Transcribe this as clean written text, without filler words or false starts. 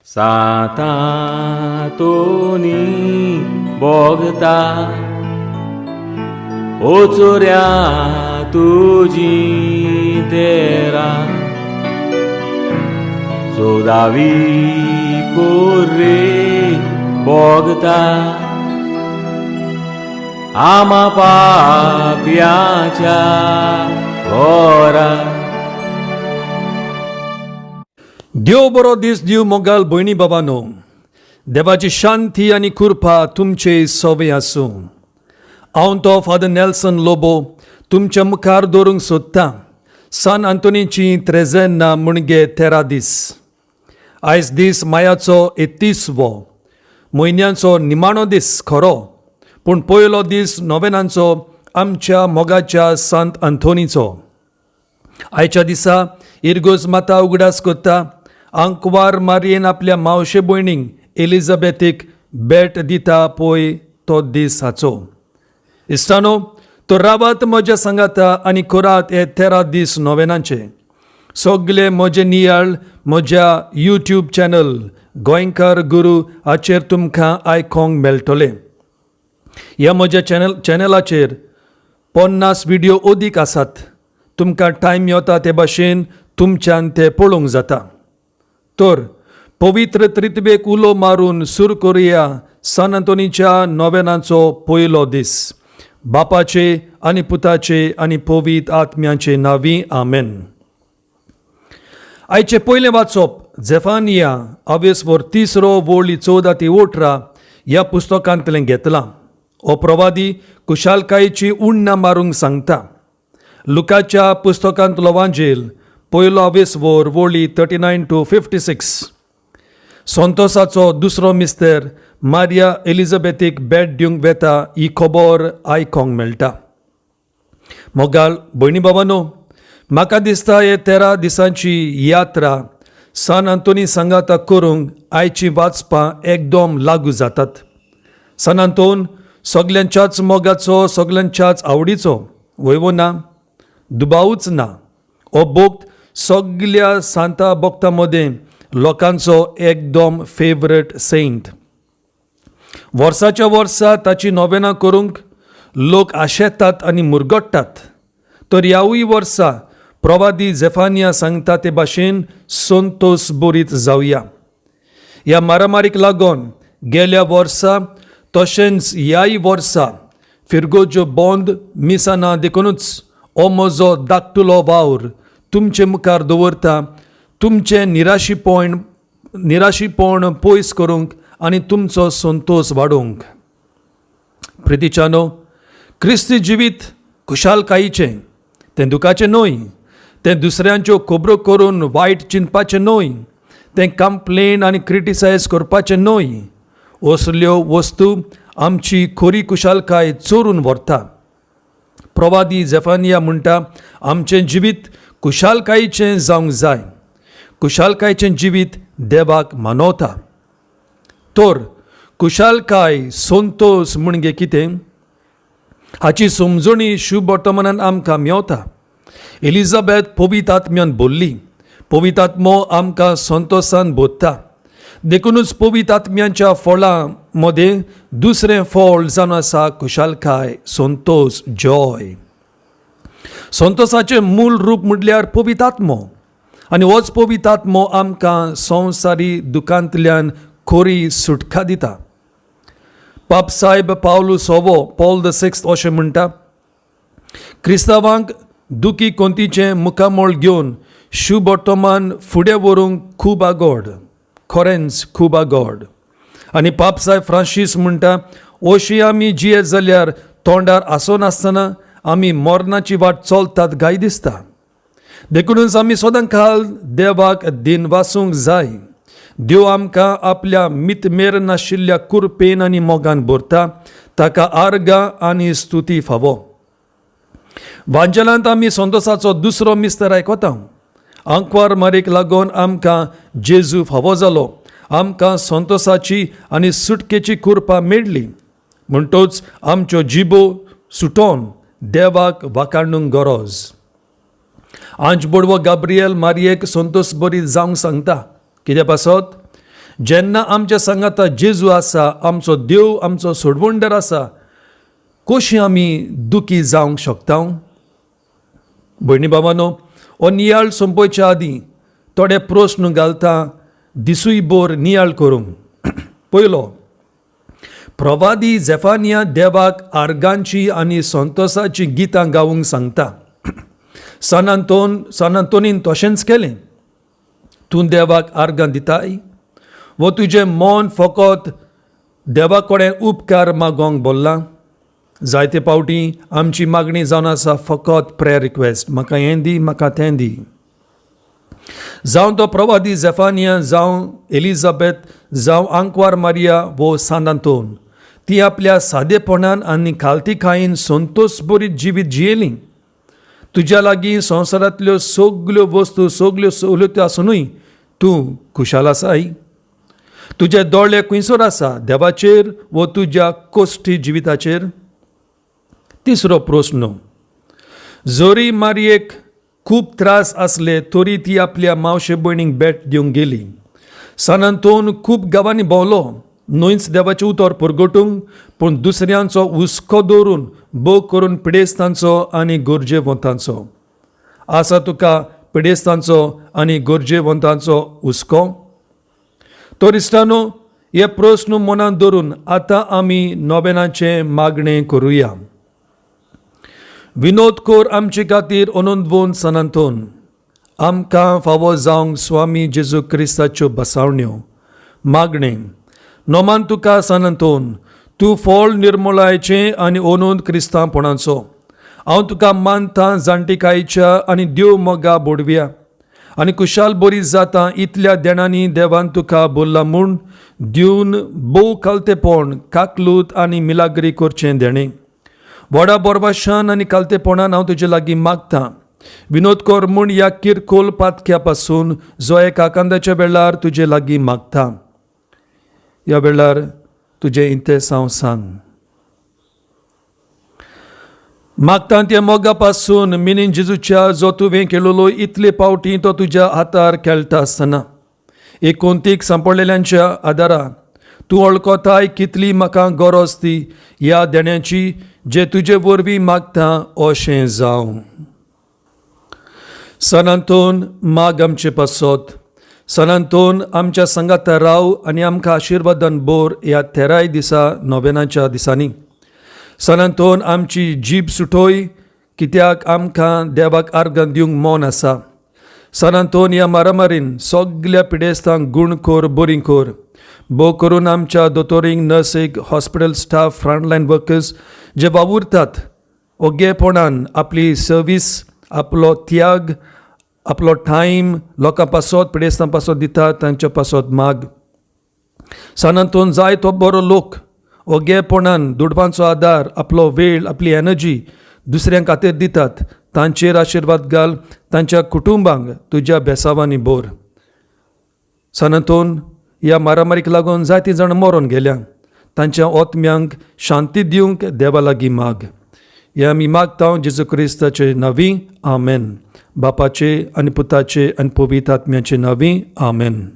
सांतांतोनी भोगता ओचोऱ्या तुजी तेरा चोवदावी कोर्रे भोगता आमा पाप्याच्या घरा. देव बरो दीस दिव मोगाल भयणी बाबानो. देवाची शांती आनी कृपा तुमचे सोवे आसूं. हांव तो फादर नेल्सन लोबो तुमच्या मुखार दवरूंक सोदतां सान आंतोनीची त्रेजेन्ना म्हणजे 13 दीस. आयज दीस मायाचो एकतीसवो म्हयन्याचो निमाणो दीस खरो, पूण पयलो दीस नोवेनांचो आमच्या मोगाच्या सांत आंतोनीचो. आयच्या दिसा इरगोज माता उगडास करता. आंकवार मारयेन आपल्या मावशे भयणीक एलिझाबेथीक भेट दिता पळय तो दीस हाचो. इश्टानो, तो रावात म्हज्या सांगाता आनी करात हे 13 दीस नोवेनांचे. सगळे म्हजे नियाळ म्हज्या यूट्यूब चॅनल गोंयकार गुरू हाचेर तुमकां आयकोंक मेळटले. ह्या म्हज्या चॅनलाचेर 50 विडियो अदीक आसात. तुमकां टायम येता ते भाशेन तुमच्यान ते पळोवंक जाता. तर पवित्र त्रित्वेक उलो मारून सुरू करुया सान आंतोनीच्या नोवेनाचो पयलो दीस. बापाचे आनी पुताचे आनी पवित्र आत्म्याचे नांवी, आमेन. आयचें पयलें वाचप झेफानिया आवेसवर तिसरो वळी 14 ते 18 ह्या पुस्तकांतलें घेतलां. हो प्रवादी कुशालकायेची उण्णां मारूंक सांगता. लुकाच्या पुस्तकांतलो वांजेल पयलो आवेसवर वळी 39 टू 56. संतोसाचो दुसरो मिस्तर मारिया एलिझाबेथीक भेट दिवंक वेता ही खबर आयकोंक मेळटा. मोगाल भयणी बाबानो, म्हाका दिसता हे 13 दिसांची यात्रा सान आंतोनी सांगाता करूंक आयची वाचपां एकदम लागू जातात. सान आंतोन सगल्यांच्याच मोगाचो, सगल्यांच्याच आवडीचो, वय वो ना? दुबावूच ना. हो भक्त सगल्या सांता भक्तां मदें लोकांचो एकदम फेवरेट सेंट. वर्साच्या वर्सा ताची नोवेनां करूंक लोक आशेतात आनी मुरगट्टात. तर ह्यावूय वर्सा प्रवादी झेफानिया सांगता ते भाशेन संतोस बरीत जावया. ह्या मारामारीक लागून गेल्या वर्सा तशेंच ह्याय वर्सा फिरगोज्यो बंद मिसाना, देखुनूच हो म्हजो धाकटुलो वावर तुमचे मुखार दवरता, तुमचें निराशीपण पयस करूंक आनी तुमचो संतोस वाडोवंक. प्रितीच्यानो, क्रिस्ती जिवीत खुशालकायेचें. तें दुखाचें न्हय. तें दुसऱ्यांच्यो खबरो करून वायट चिंतपाचें न्हय. तें कंप्लेन आनी क्रिटिसायज करपाचें न्हय. असल्यो वस्तू आमची खरी खुशालकाय चोरून व्हरता. प्रवादी झेफानिया म्हणटा, आमचें जिवीत खुशालकायेचें जावंक जाय. खुशालकायेचें जिवीत देवाक मानवता. तर खुशालकाय, संतोस म्हणजे कितें हाची समजणी शुभ वर्तमानान आमकां मेवता. एलिझाबेथ पवित्र आत्म्यान बोल्ली. पवित्र आत्मो आमकां संतोसान भरता. देखुनूच पवित्र आत्म्यांच्या फळां मदें दुसरें फळ जावन आसा खुशालकाय, संतोस, जॉय. संतोसाचें मूळ रूप म्हटल्यार पवित्र आत्मो आनी होच पवित्र आत्मो आमकां संवसारी दुकांतल्यान खरी सुटका दिता. पाप साहेब पावलू सोवो, पॉल the sixth अशें म्हणटा, क्रिस्तांवांक दुखी कोंतीचें मुखामळ घेवन शुभ वर्तमान फुडें व्हरूंक खूब आगोड, खरेंच खूब आगोड. आनी पाप साहेब फ्रांसीस म्हणटा, अशी आमी जियेत जाल्यार तोंडार आसनासतना आमी मरणाची वाट चलतात गाय दिसता. देखुनूच आमी सदां काल देवाक दिन वासूंक जाय. देव आमकां आपल्या मितमेर नाशिल्ल्या कुरपेन आनी मोगान भरता. ताका आर्गां आनी स्तुती फावो. वांजेलांत आमी संतोसाचो दुसरो मिस्तर आयकता. आंकवार मारीक लागून आमकां जेजू फावो जालो. आमकां संतोसाची आनी सुटकेची कुरपा मेळ्ळी. म्हणटोच आमच्यो जिबो सुटोन देवाक वाखाणूंक गरज. आंज बोडवो गाब्रियल मारयेक संतोस बरी जावंक सांगता. कित्या पासत? जेन्ना आमच्या सांगाता जेजू आसा, आमचो देव, आमचो सोडवणदार आसा, कशी आमी दुखी जावंक शकता? भयणी बाबानो, हो नियाळ सोंपोवच्या आदीं थोडे प्रस्न घालता, दिसूय बोर नियाळ करूंक. पयलो, प्रवादी झेफानिया देवाक आर्गांची आनी संतोसाची गितां गावूंक सांगता. सान आंतोन, सान आंतोनीन तशेंच केलें. तूं देवाक आर्गां दिताय वो तुजें मन फकत देवा कडेन उपकार मागोंक बोल्लां? जायते फावटी आमची मागणी जावन आसा फकत प्रेयर रिक्वेस्ट, म्हाका हें दी, म्हाका तें दी. जावं तो प्रवादी झेफानिया, जावं एलिजाबेथ, जावं आंकवार मारिया वो सान आंतोन, ती आपल्या सादेपणान आनी खालतीकायेन संतोश बरीत जिवीत जियेली. तुज्या लागीं संवसारांतल्यो सगल्यो वस्तू, सगल्यो सवलत्यो आसुनूय तूं खुशाल आसाय? तुजे दोळे खंयसर आसा, देवाचेर वो तुज्या कोश्टी जिविताचेर? तिसरो प्रस्न, जरी मारयेक खूब त्रास आसले तरी ती आपल्या मावशे भयणीक भेट दिवंक गेली. सान आंतोन खूब गांवांनी भोंवलो, न्हयच देवाचें उतर परगटूंक, पूण दुसऱ्यांचो हुस्को दवरून, भोग करून पिडेस्तांचो आनी गरजेवंतांचो. आसा तुका पिडेस्तांचो आनी गरजेवंतांचो हुस्को? तर इश्टानो, हे प्रस्न मनांत धरून आतां आमी नोवेनाचें मागणें करुया. विनोद कर आमचे खातीर अनंतवन सान आंतोन, आमकां फावो जावंक स्वामी जेजू क्रिस्ताच्यो बसावण्यो. मागणें. नोमान तुका सान आंतोन, तूं फळ निर्मोलायचें आनी अनंत क्रिस्तांवपणाचो. हांव तुका मानता जाणटिकायेच्या आनी देव मोगा बोडव्या आनी खुशाल बरी जाता इतल्या देणांनी देवान तुका बोल्ला म्हूण दिवन भोव खालतेपण, काकलूत आनी मिलाग्री करचें देणें. व्हडा बोरवाशान आनी कालतेपणान हांव तुजे लागीं मागतां, विनोद कर म्हूण ह्या किरकोल पातक्या पासून जो एका कांद्याच्या वेळार तुजे लागीं मागता. ह्या वेळार तुजें इंतेसांव सांग. मागता त्या मोगा पासून मिनीन जेजूच्या, जो तुवें केलोलो इतले फावटी तो तुज्या हातार खेळटा आसतना एकोंतीक सांपडलेल्यांच्या आदारा तूं वळखताय कितली म्हाका गरज ती ह्या देण्याची, जे तुजे वरवीं मागता अशें जावं. सान आंतोन, माग आमचे पासत. सान आंतोन, आमच्या सांगाता राव आनी आमकां आशिर्वादान बोर ह्या तेराय दिसा नोवेनाच्या दिसांनी. सान आंतोन, आमची जीब सुटोय, कित्याक आमकां देवाक आर्गां दिवंक मन आसा. सान आंतोन, ह्या मारामारीन सगल्या पिडेस्तांक गूण कर, बरी कर. भोव करून आमच्या दोतोरींक, नर्सीक, हॉस्पिटल स्टाफ, फ्रंटलायन वर्कर्स जे वावुरतात ओगेपणान, आपली सर्वीस, आपलो त्याग, आपलो टायम लोकां पासत, पिडेस्तां पासत दितात, तांच्या पासत माग. सान आंतोन, जाय तो बरो लोक ओगेपणान दुडवांचो आदार, आपलो वेळ, आपली एनर्जी दुसऱ्यां खातीर दितात, तांचेर आशिर्वाद घाल, तांच्या कुटुंबांक तुज्या बेसावांनी बोर. सान आंतोन, ह्या मारामारीक लागून जायतीं जाणां मरोन गेल्या, तांच्या ओतम्यांक शांती दिवंक देवा लागीं माग. हे आमी मागता जेजू क्रिस्ताचे नांवी, आमेन. बापाचे आनी पुताचे आनी पवित्र आत्म्याचे नांवी, आमेन.